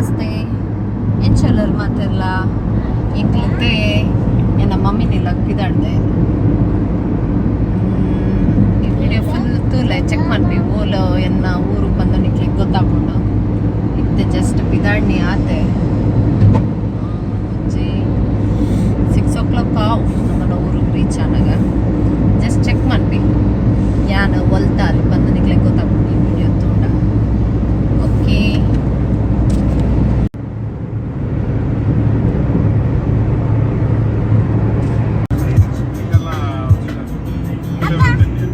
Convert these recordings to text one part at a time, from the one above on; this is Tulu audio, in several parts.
ನಮಸ್ತೆ. ಎಂಚಲರ್ ಮಾತೆರ್ಲ? ಎಂಕ್ಲತ್ತೆ ಎನ್ನ ಮಮ್ಮಿನಿಲ್ಲ ಪಿದಾಡ್ದೆ. ಈ ವಿಡಿಯೋ ಫುಲ್ ತೂಲೆ, ಚೆಕ್ ಮನ್ಪಿ. ಓಲ ಎನ್ನ ಊರು ಬಂದು ನಿಕ್ಲಿಗೆ ಗೊತ್ತಾಪುಂಡು. ಇತ್ತೆ ಜಸ್ಟ್ ಪಿದಾಡ್ನಿ ಆತೆ. ಒಂಜಿ 6 ಓ ಕ್ಲಾಕ್ ಆವು ನಮ್ಮನ ಊರಿಗೆ ರೀಚ್ ಆನಾಗ. ಜಸ್ಟ್ ಚೆಕ್ ಮನ್ಪಿ, ಯಾನ್ ಒಲ್ತಾಲ್ ಬಂದು ನಿಕ್ಲೆಗ್ ಗೊತ್ತಾಪುಂಡು ಈ ವಿಡಿಯೋ ತೂಂಡ. ಓಕೆ. ಇದೆಲ್ಲ ಮೂಲೆ ಬಂದಿದೆ.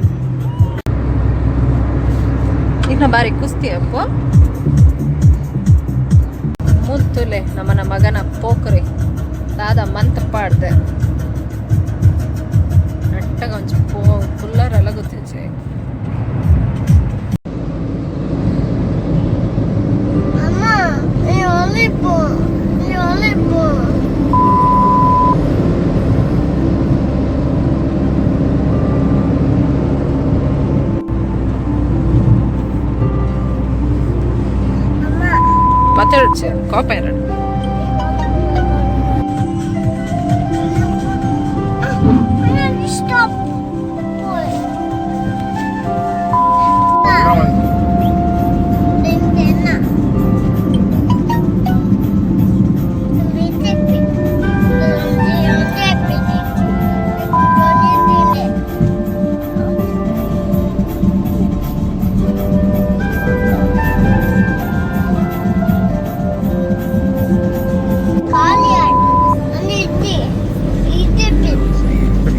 ಇನ್ನ ಬಾರಿ ಕುಸ್ತಿ ಅಪ್ಪ ಮುತ್ತುಲೆ. ನಮ್ಮನ ಮಗನ ಪೋಕ್ರಿ ದಾದ ಮಂತ್ ಪಾಡ್ದೆ ನೆಟ್ಟಗ ಒಂಚಿ ಪೋ ಪುಲ್ಲರೆಲ್ಲ ಗೊತ್ತಿಜ್ಜಿ. ಅಮ್ಮ, lollipop, lollipop. ಅಮ್ಮ. ಮಾತಾಡ್ಚೆ ಕೋಪ ಎರಡು. Stop. ಒಂದು.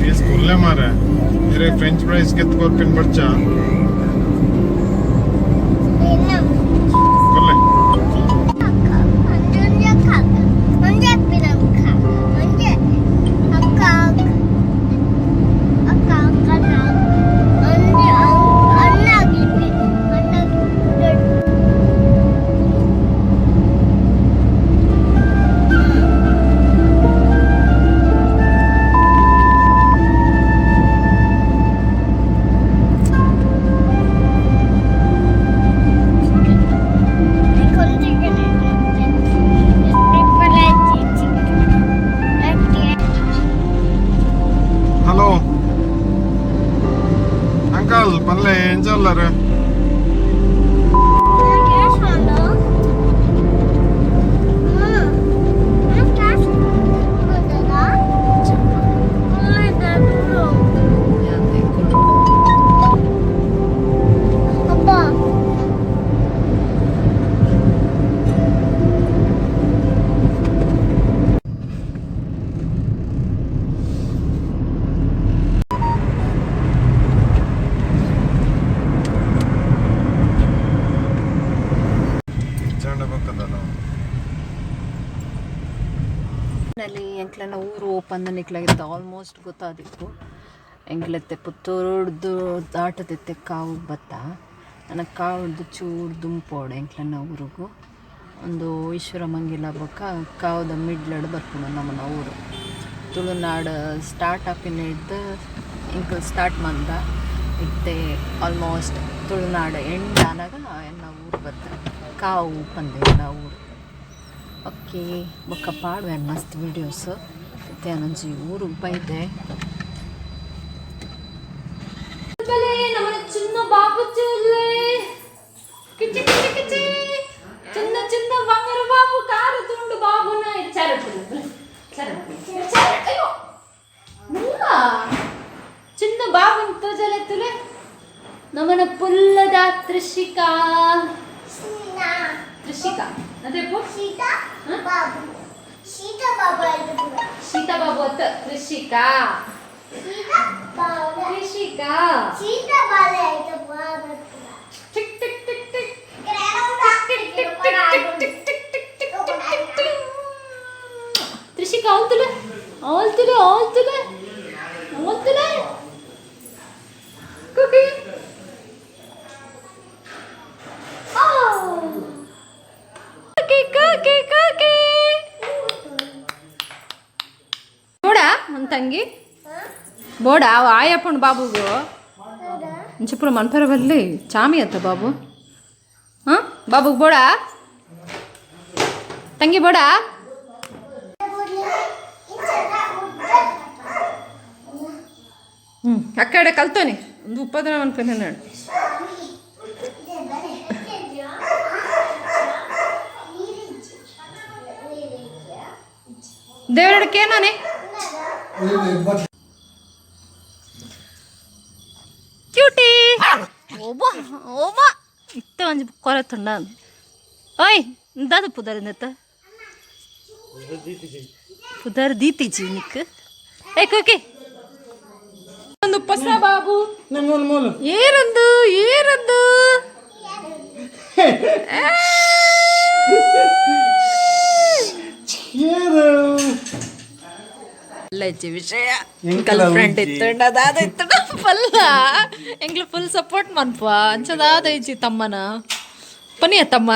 ಪೀಸ್ ಕುಲ್ಲೆ ಮಾರೆ ಇರೆ. ಫ್ರೆಂಚ್ ಫ್ರೈಸ್ ಗೆತ್ ಕೊರ್ಪಿನ್ ಬರ್ಚಾ ಕೊಲ್ಲೆ. ಹಲೋ ಅಂಕಲ್, ಪನ್ಲೆ, ಎಂಚಲ್ಲರು? ಯಾತೆ ಕುಲ್ಲು. ಅಬ್ಬಾ. ಇಜ್ಜಾಂಡ ಬಕ್ಕದಲ್ಲ. ನಲ್ಲಿ ಎಂಕ್ಲೆನ ಊರು ಓಪನ್ ನಿಕ್ಲಾಗಿತ್ತು. ಆಲ್ಮೋಸ್ಟ್ ಗೊತ್ತಾದಿತ್ತು. ಎಂಕ್ಲೆತ್ತೆ ಪುತ್ತೂರುಡ್ದು ದಾಟದಿತ್ತೆ ಕಾವು ಬತ್ತ. ನನಗೆ ಕಾವುಡ್ದು ಚೂರು ದುಂಪೋಡು ಎಂಕ್ಲೆನ ಊರುಗು. ಒಂದು ಈಶ್ವರ ಮಂಗಿಲ ಬೊಕ್ಕ ಕಾವುದ ಮಿಡ್ಲಡ್ ಬರ್ಪುಂಡು ನಮ್ಮನ ಊರು. ತುಳುನಾಡು ಸ್ಟಾರ್ಟ್ ಆಪಿನ ಹಿಡ್ದು ಎಂಕುಲು ಸ್ಟಾರ್ಟ್ ಮಂದ. ಇತ್ತೆ ಆಲ್ಮೋಸ್ಟ್ ತುಳುನಾಡು ಎಂಡ್ ಆನಾಗ ಎನ್ನ ಊರು ಬತ್ತ. ಕಾವು ಪಂದೆ ಎನ್ನ ಊರು. ಓಕೆ, ಬೊಕ್ಕ ಪಾಡುವೆ ಮಸ್ತ್ ವೀಡಿಯೋಸ್. ಇತ್ತೆ ಒಂಜಿ ಊರುಗ್ ಬೈದೆ. ನಮ್ಮನ ಚಿನ್ನ ಬಾಬು ಚೂರ್ಲೆ. ಕಿಚಿ ಕಿಚಿ ಕಿಚಿ. ಚಿನ್ನ ಚಿನ್ನ ಬಂಗಾರ ಬಾಬು, ಕಾರು ತುಂಡು ಬಾಬುನ. ಚರಟು ಚರಟು ಚರಟು. ಅಯ್ಯೋ, ಮುಲ್ಲ ಚಿನ್ನ ಬಾಬುನ ತೋಜಲೆತ್ತುಲೆ. ನಮ್ಮನ ಪುಲ್ಲದ ತ್ರಿಷಿಕಾ. ತ್ರಿಷಿಕಾ ಅದೇ. ಸೀತಾ ಬಾಬು, ಸೀತಾ ಬಾಬು ಆಯ್ತು. ಸೀತಾ ಬಾಬು ಅತ್ತ, ತ್ರಿಷಿಕಾ. ಸೀತಾ ಬಾಬು. ತ್ರಿಷಿಕಾ. ಸೀತಾ ಬಾಲೆ ಆಯ್ತು Babu. Tick tick tick tick tick tick tick tick tick tick tick tick tick. Trishika, ಅವಲ್ತುಲೆ ಅವಲ್ತುಲೆ ಅವಲ್ತುಲೆ ಅವಲ್ತುಲೆ. Kuki. Kuki Kuki Kuki. ಬೋడా ನನ್ನ ತಂಗಿ ಬೋడా ಆಯಪ್ಪಂಡು ಬಾಬುಗು. ಇಂಚಿಪುರ ಮನ್ಪೆರ ಬಲ್ಲಿ ಚಾಮಿ ಅತ್ತ ಬಾಬು. ಹಾಂ, ಬಾಬುಗೆ ಬೋಡಾ. ತಂಗಿ ಬೋಡ. ಹ್ಞೂ, ಅಕ್ಕಡೆ ಕಲ್ತೋನಿ ಒಂದು ಉಪ್ಪದನ ಅನ್ಕೊಂಡೆ. ದೇವರಡಕ್ಕೆ ನಾನೇ ಕ್ಯೂಟಿ. ಓಬ ಓಬ, ಇತ್ತ ಒಂಜಿ ಕೊರತುಂಡ. ಓಯ್, ಇಂದಾದ ಪುದರ್ ನೆತ್ತ? ಪುದರ್ ದೀತಿಜಿ ನಿಕ್. ಏ ಕುಕಿ, ಒಂದು ಪಸ ಬಾಬು. ಏರಂದು ಏರಂದು? ಲಜ್ಜೆ ವಿಷಯ. ಗರ್ಲ್ ಫ್ರೆಂಡ್ ಇತ್ತುಂಡ, ಅದಾದ ಇತ್ತುಂಡ ಪಲ್ಲ ಎಂಗ್ಲ ಫುಲ್ ಸಪೋರ್ಟ್ ಮನ್ಪ. ಅಂಚದಾದ ಇಜ್ಜಿ ತಮ್ಮನ ಪನಿಯ ತಮ್ಮ.